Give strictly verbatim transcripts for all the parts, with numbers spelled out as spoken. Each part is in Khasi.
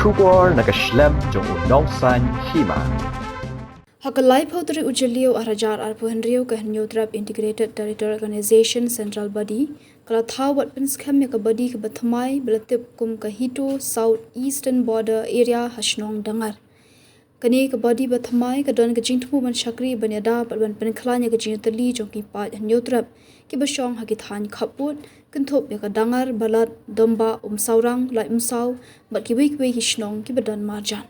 Khubor na ka shlem jong u nongsan hima. Ha ka laiphew tarik u Jylliew arhajar arphew hynriew, ka Hynñiewtrep Integrated Territorial Organization Central Body ka la thaw bad pynskhem ïa ka body kaba thymmai ba la tip kum ka HITO, South Eastern Border Area, ha shnong Dangar. Kane ka body ba thymmai ka don ka jingthmu ban shakri ban ïada bad ban pynkhlaiñ ïa ka jingïatylli jong ki paid Hynñiewtrep kiba shong ha ki thaiñ khappud, kynthup ïa ka Dangar, Balat, Dombah, Umsawrang, Laitumsaw bad kiwei kiwei ki shnong kiba don marjan.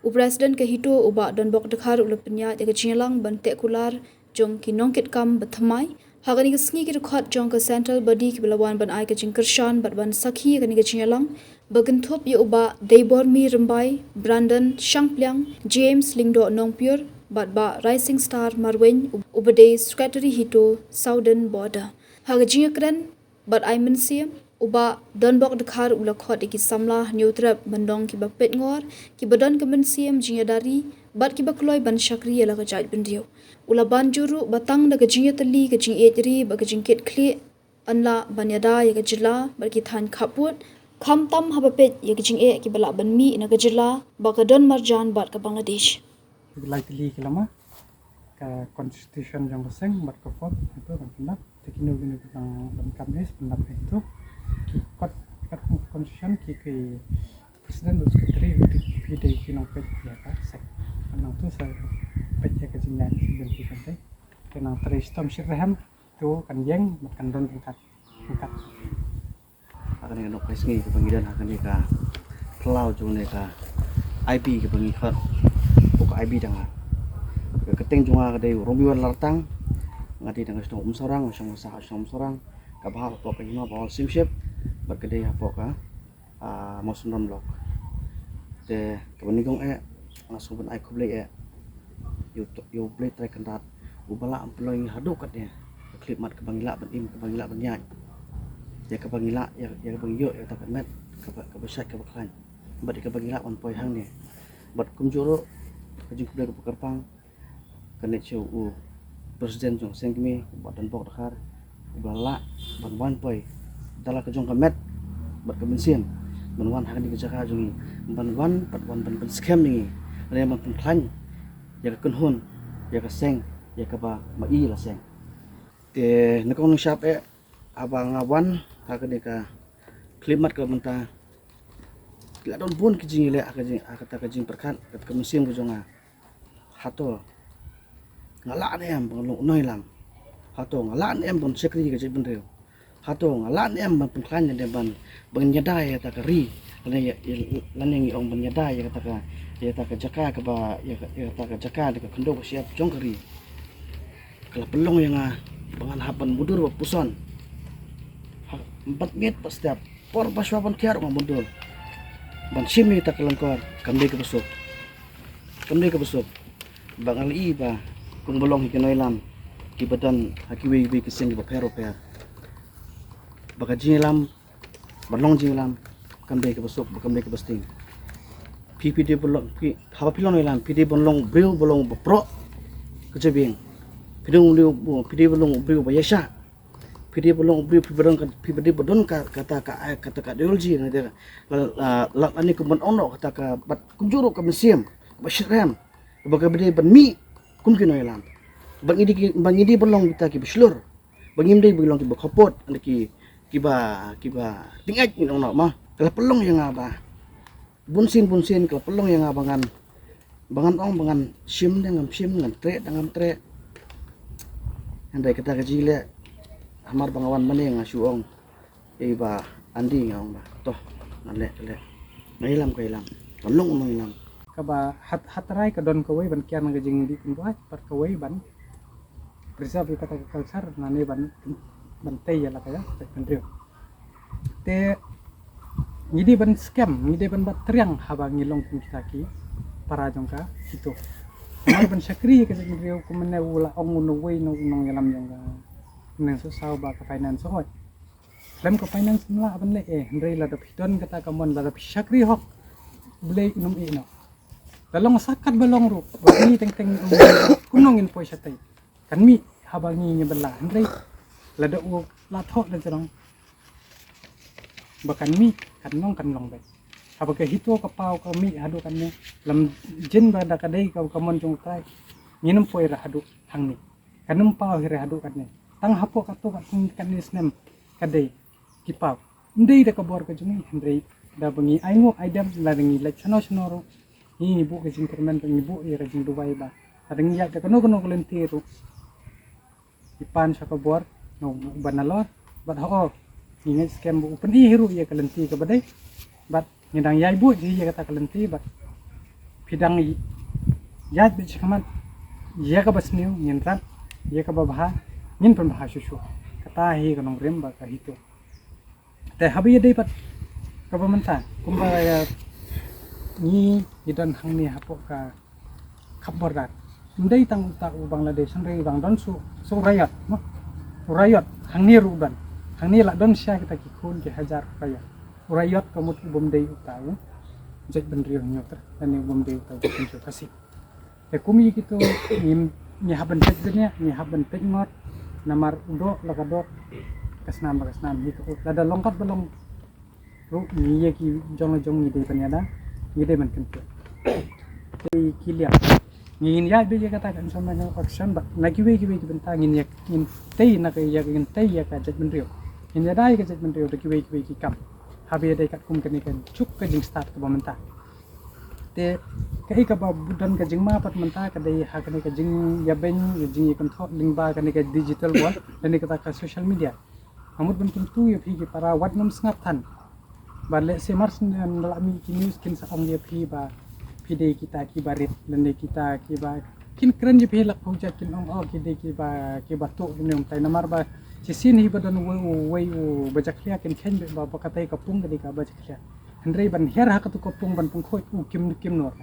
U President ka HITO, u Bah Donbok Dkhar, u la pynïaid ïa ka jingïalang ban teh kular jong ki nongkitkam ba thymmai. Ha kane ka sngi, ki dkhot jong ka Central Body kiba la wan ban ai ka jingkyrshan bad ban sakhi ïa kane ka jingïalang ba kynthup ïa u Bah Deibormi Rymbai, Brandon Shangpliang, James Lyngdoh Nongpyiur bad Bah Raisingstar Marwein, uba dei Secretary HITO Southern Border. Ha ka jingïakren bad ai mynsiem, u Bah Donbok Dkhar u la khot ïa ki samla Hynñiewtrep ban long kiba peitngor, kiba don ka mynsiem jingïada ri bad kiba kloi ban shakri ïa la ka jaitbynriew. U la ban jur ruh ba tang da ka jingïatylli, ka jingïeit ri bad ka jingkitkhlieh yn lah ban ïada ïa ka jylla bad ki thaiñ khappud, khamtam haba peit ïa ka jingeh kiba lah ban mih na ka jylla ba ka don marjan bad ka Bangladesh. Ki lai tylli ki lama, ka constitution jong ka seng bad ka form, ito ban pyndap. Te kino kino ki dang ban kam is pyndap ito. Ki kot, kot constitution ki, ki president bad secretary, ki, ki dei ki nongpeit ïa ka seng. Nangtu sa peit ïa ka jingïaid ka seng ki kan dei. Te nang trei shitom shitrhem, to kan ïeng bad kan don ryngkat, ryngkat. Ha kane ka nongpeit sngi kaba ngi don ha kane ka phyllaw jong kane ka I B kaba ngi khot, ka I B Dangar. Ka kyrteng jong nga ka dei Romiwan Lartang. Nga dei na ka shnong Umsawrang, nga shong, nga sah ha shnong Umsawrang, kaba hap hapoh ka Hima Bahol Siem Ship bad ka dei hapoh ka, ah, Mawsynram Block. Te kaba nyngkong eh, nga sngewbha ban ai khublei eh ïa u, ïa U Blei Trai Kynrad uba la pynlong ïa ngi haduh katne ka khyllipmat kaba ngi lah ban im, kaba ngi lah ban ïaid. Ïa kaba ngi lah, ïa, ïa kaba ngi ïoh ïa kata ka met kaba, kaba shait kaba khlaiñ. Bad ïa kaba ngi lah ban poi hangne. Bad kumjuh ruh ka jingkhublei kaba kyrpang kane sha u president jong ka seng kmie, u Bah Donbok Dkhar, uba la lah ban wan poi da la ka jong ka met bad ka mynsiem ban wan ha kane ka jaka jong ngi, ban wan, ban wan ban pynskhem ïa ngi, lane ban pynkhlaiñ ïa ka kynhun, ïa ka seng, ïa kaba ma-i la seng. Te nyngkong nyngshap eh, haba nga wan ha kane ka khyllipmat kaba mynta, ki la don bun ki jingïaleh ha ka jing, ha kata ka jingpyrkhat, kata ka mynsiem ka jong nga. Hato nga lah ne em ban long u nongïalam? Hato nga lah ne em ban shakri ka jaitbynriew? Hato nga lah ne em ban pynkhlaiñ ne ban, ban ïada ïa kata ka ri? Lane ïa, ïa, lane ngi ong ban ïada ïa kata ka, ïa kata ka jaka kaba, ïa ka, ïa kata ka jaka ne ka khyndew ka shyiap jong ka ri. Ka la pynlong ïa nga ba ngan hap ban mutdur ba puson. Ha, bad miet bad step, por ba shuwa ban thiah ruh nga mutdur ban shim ïa kata ka lyngkor. Kam dei kaba suk, kam dei kaba suk ba nga la ïohi ba kumba long hi ki nongïalam kiba don ha kiwei kiwei ki seng kiba pher ba pher, ba ka jingïalam, ban long jingïalam, kam dei kaba suk, ba kam dei kaba sting. Phi, phi dei ban long, phi, haba phi long nongïalam, phi dei ban long briew ba long ba proh ka jabieng. Phi dei ban long, phi dei ban long briew ba ïaishah. Phi dei ban long briew, phi ba don ka, phi ba dei ba don ka, kata ka, kata ka ideology, lane, la, la, lane kumban ong noh kata ka, bad kumjuh ruh ka mynsiem ba shitrhem, ba ka ba dei ban mih kum ki nongïalam. Ba ngi dei ki, ba ngi dei ban long kita kiba shlur. Ba ngim dei ba long kiba khappud, ynda ki, kiba, kiba tyngeh, ngin ong noh ma. Ka la pynlong ïa nga ba bunsien, bunsien ka la pynlong ïa nga ba ngan, ba ngan ong, ba ngan shim ne ngam shim, ngan treh ne ngam treh. Hynrei kata ka jingïaleh, hamar ba nga wan mane nga shu ong ïa i Bah Andy, nga ong ba, to, ngan leh, leh. Nga ïalam, ka ïalam. Ngan long u nongïalam. Kaba ha, ha trai ka don kawei ban kiar na ka jingdih pynbuaid, bad kawei ban preserve ïa kata ka culture, lane ban, ban tei ïa la ka ïa, ka jaitbynriew. Te ngi dei ban skhem, ngi dei ban bat triang haba ngi long kum kita ki para jong ka HITO. Namar ban shakri ïa ka jaitbynriew, kumne u la ong uno uwei, uno u nongïalam jong ka Finance, sa ba ka finance, oi. Khlem ka finance ym lah ban leh eh, hynrei lada phi don kata ka mon, lada phi shakri hok, U Blei un ym ïeh noh. La long sa katba long ruh, ba ngi teng teng, kumno ngin poi shatei? Kan mih haba ngi ngi bylla, hynrei lada u la thoh na jrong ba kan mih, kan long, kan long beit. Haba ka HITO ka paw ka mih haduh katne, lymjin ba da ka dei ka, ka mon jong U Trai, ngin ym poi re haduh hangne. Kan ym paw hi re haduh katne. Tang hapoh katto katne snem ka dei ki paw. Ym dei da ka bor ka jong ngi, hynrei da ba ngi ai nguh ai dem, lada ngi leit shano shano ruh, ngi, ngi buh ka jingkyrmen, ngi buh ïa ka jingduwai ba lada ngi ïaid da kano kano ka lynti ruh, ngi pan sha ka bor na U Banalor. Bad hooid, ngi ngeit skhem ba u pyni hi ruh ïa ka lynti kaba dei. Bad ngi dang ïai buh hi ïa kata ka lynti, bad phi dang ïaid beit shakhmat, ïa kaba sniew ngin rat, ïa kaba bha ngin pynbha shuh shuh. Kata hi ka nongrim bad ka HITO. Te haba ïadei bad kaba mynta, kumba, eh, ngi, ngi don hangne hapoh ka khap border. Ym dei tang uta u Bangladesh, hynrei ba don shu, shu u Rayot, no? U Rayot hangne ruh don. Hangne la don sha kita ki khun ki hajar u Rayot. U Rayot ka mut u bym dei uta u jaitbynriew Hynñiewtrep, lane u bym dei uta u jaitbynriew Khasi. Te kum ïa kito, ngi, ngi hap ban peit bniah, ngi hap ban peit ngor, namar u doh la ka doh, ka snam la ka snam hi ka ut. Lada long kat ba long ruh, ngi ïa ki jong la jong ngi dei ban ïada, ngi dei ban kyntiew. Te ki liang, ngin ïaid beit ïa kata ka information action, bad na kiwei kiwei ki bynta ngin ïa, ngin tei na ka ïa, ngin tei ïa ka jaitbynriew. Ngin ïada ïa ka jaitbynriew da kiwei kiwei ki kam. Haba ïadei katkum kane ka juk ka jingstad kaba mynta. Te kaei kaba don ka jingma pat mynta ka dei ha kane ka jingïabeiñ, ka jingïakynthoh lyngba kane ka digital world, lane kata ka social media. Ka mut ban kyntu ïa phi ki para, wat nym sngap than. Ba lehse mar shen la mih ki news kin sa ong ïa phi ba phi dei kita kiba rit, lane kita kiba, kin kren ïa phi lak phew jait, kin ong, oh, ki dei kiba, kiba tuh, lane ym tai, namar ba shisien hi ba don uwei u, uwei u bajakhlia kin kheiñ beit ba, ba katei ka pung ka dei ka bajakhlia. Hynrei ban her ha katu ka pung ban pynkhuid, u kim, kim nor.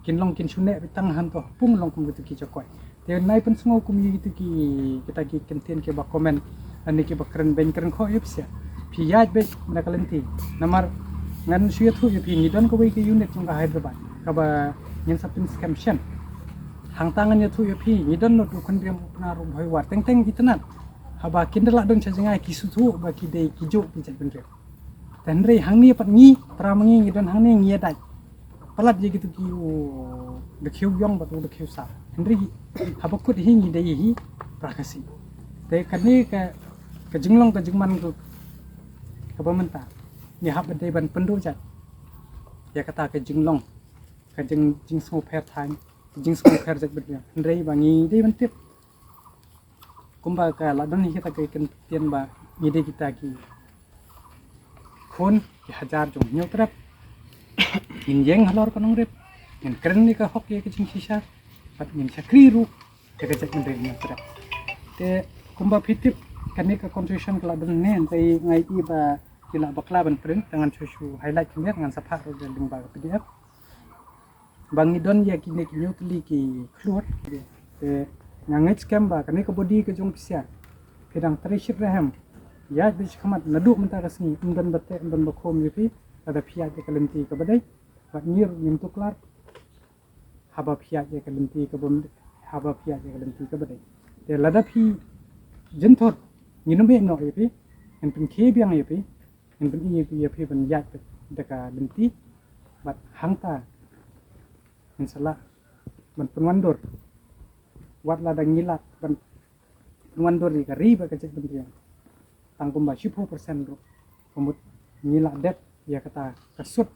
Kin long kin shu neh beit tang hangto ha pung, long kum kitu ki jakoit. Te nai pynsngew kum ïa kitu ki, kita ki kyntien kiba comment, lane kiba kren beiñ kren khoh ïa phi sha. Phi ïaid beit na ka lynti. Namar ngan shu ïathuh ïa phi, ngi don kawei ka unit jong ka Hyderabad kaba ngin sa pynskhem shen. Hangta ngan ïathuh ïa phi, ngi don nud u khun riam u Pnar u Bhoi War, teng teng itynnad. Haba kin da lah don sha jngai ki sngewthuh ba ki dei kijuh ki jaitbynriew. Te hynrei hangne pat ngi, para ma ngi, ngi don hangne, ngi ïadait palat ïa kitu ki, u da khiew ïong bad u da khiew sap. Hynrei haba kut hi ngi dei hi para Khasi. Te kane ka, ka jinglong ka jingman ka, kaba mynta ngi hap ban dei ban pynduh jait ïa kata ka jinglong, ka jing, jingsngewpher thaiñ, ka jingsngewpher jaitbynriew. Hynrei ba ngi dei ban tip, kumba ka la don hi kata ka kyntien ba ngi dei kita ki khun ki hajar jong Hynñiewtrep. Ngin ïeng halor ka nongrim, ngin kren ïa ka hok ïa ka jingshisha, bad ngin shakri ruh ïa ka jaitbynriew Hynñiewtrep. Te kumba phi tip, kane ka constitution ka la don ne, te nga ïohi ba ki la bakla ban print, te ngan shu shu highlight khyndiat, ngan sa phah ruh lyngba ka P D F. Ba ngi don ïa kine ki hynñiew tylli ki khlur. Te nga ngeit skhem ba kane ka body ka jong phi sha, phi dang trei shitrhem. Ïaid beit shakhmat naduh mynta ka sngi, ym don ba teh, ym don ba khum ïa phi, lada phi ïaid ïa ka lynti kaba dei. Bad ngi ruh ngim tuklar haba phi ïaid ïa ka lynti kaba, haba phi ïaid ïa ka lynti kaba dei. Te lada phi jynthut, ngin ym ïeh noh ïa phi, ngin pynkhie biang ïa phi, ngin pyni ïa phi ban ïaid da ka lynti. Bad hangta ngin sa lah ban pynwandur. Wat lada ngi lah ban pynwandur ïa ka ri bad ka jaitbynriew tang kumba shiphew percent ruh, ka mut ngi lah dep ïa kata ka sut.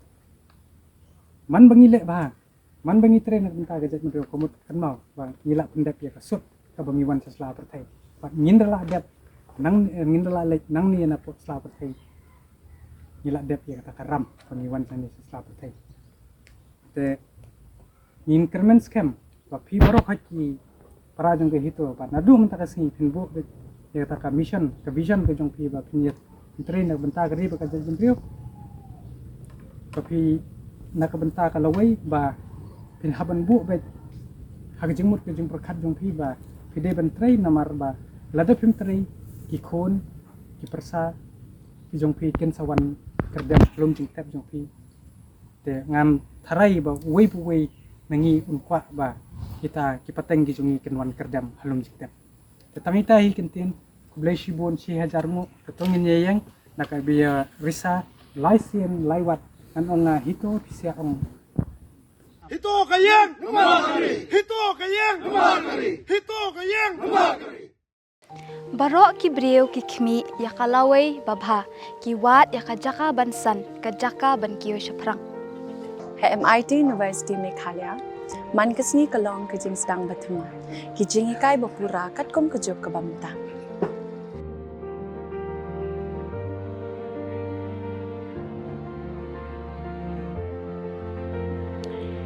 Man ba ngi leh bha, man ba ngi trei na ka bynta ka jaitbynriew, ka mut kynmaw ba ngi lah pyndep ïa ka sut kaba ngi wan sha sla pyrthei. Bad ngin da lah dep, nang, eh, ngin da lah leit nangne na sla pyrthei, ngi lah dep ïa kata ka ram ba ngi wan shane sha sla pyrthei. Te ngin kyrmen skhem ba phi baroh ha ki para jong ka HITO, ba naduh mynta ka sngi phin buh beit ïa kata ka mission, ka vision ka jong phi ba phin ïa trei na ka bynta ka ri bad ka jaitbynriew. Ba phi na ka bynta ka lawei ba phin hap ban buh beit ha ka jingmut ka jingpyrkhat jong phi ba phi dei ban trei, namar ba lada phim trei, ki khun ki pyrsa ki jong phi kin sa wan kyrdem ha lum jingtep jong phi. Te ngan tharai ba uwei pa uwei na ngi un kwah ba kita ki pateng ki jong ngi kin wan kyrdem ha lum jingtep. Te tang ita hi kyntien, khublei shibun, shi hajar nguh, te to ngin ïa ïeng na ka bynta risa, lai sien lai wat Kan ong nga hito phi siah ong. Hito ka ïeng. Hito ka ïeng. Hito ka ïeng. Baroh ki briew ki khmih ïa ka lawei babha, ki wad ïa ka jaka ban san, ka jaka ban kiew shaphrang. Ha M I T University Meghalaya, man ka sngi ka long ka jingsdang ba thymmai, ki jinghikai ba pura katkum ka juk kaba mynta.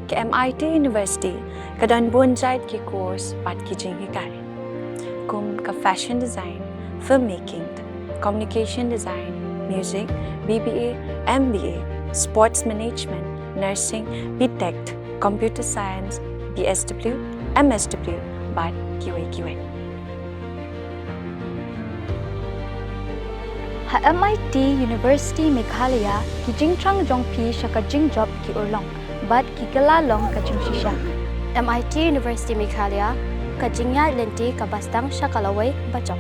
Ka M I T University ka don bun jait ki course bad ki jinghikai, kum ka fashion design, filmmaking, communication design, music, B B A, M B A, sports management, nursing, B Tech, computer science, B S W, M S W, bad kiwei kiwei. Ha M I T University Meghalaya, ki jingthrang jong phi sha ka jingjop ki urlong bad ki kylla long ka jingshisha. M I T University Meghalaya, ka jingïaid lynti kaba sdang sha ka lawei bajop.